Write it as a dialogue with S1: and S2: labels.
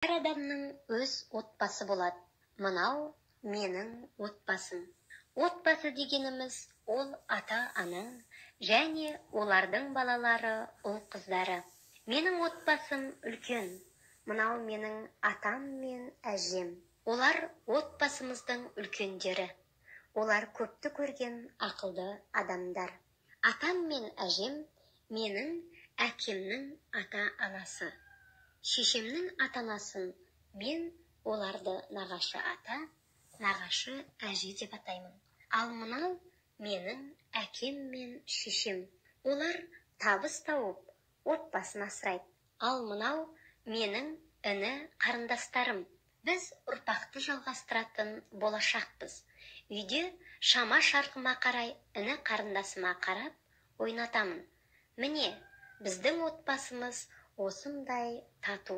S1: Әр адамның өз отбасы болады. Мынау менің отбасым. Отбасы дегеніміз ол ата-ана және олардың балалары, ұл-қыздары. Менің отбасым үлкен. Мынау менің атам мен әжем. Олар отбасымыздың үлкендері. Олар көпті көрген ақылды адамдар. Атам мен әжем менің әкемнің ата-анасы. Шешемнің ата-анасын мен оларды нағашы ата, нағашы әже деп атаймын. Ал мынау менің әкем мен шешем. Олар табыс тауып, отбасын асырайды. Ал мынау менің іні қарындастарым. Біз ұрпақты жалғастыратын болашақпыз. Үйде шама шарқыма қарай іні қарындасыма қарап ойнатамын. Міне, біздің отбасымыз осындай тату.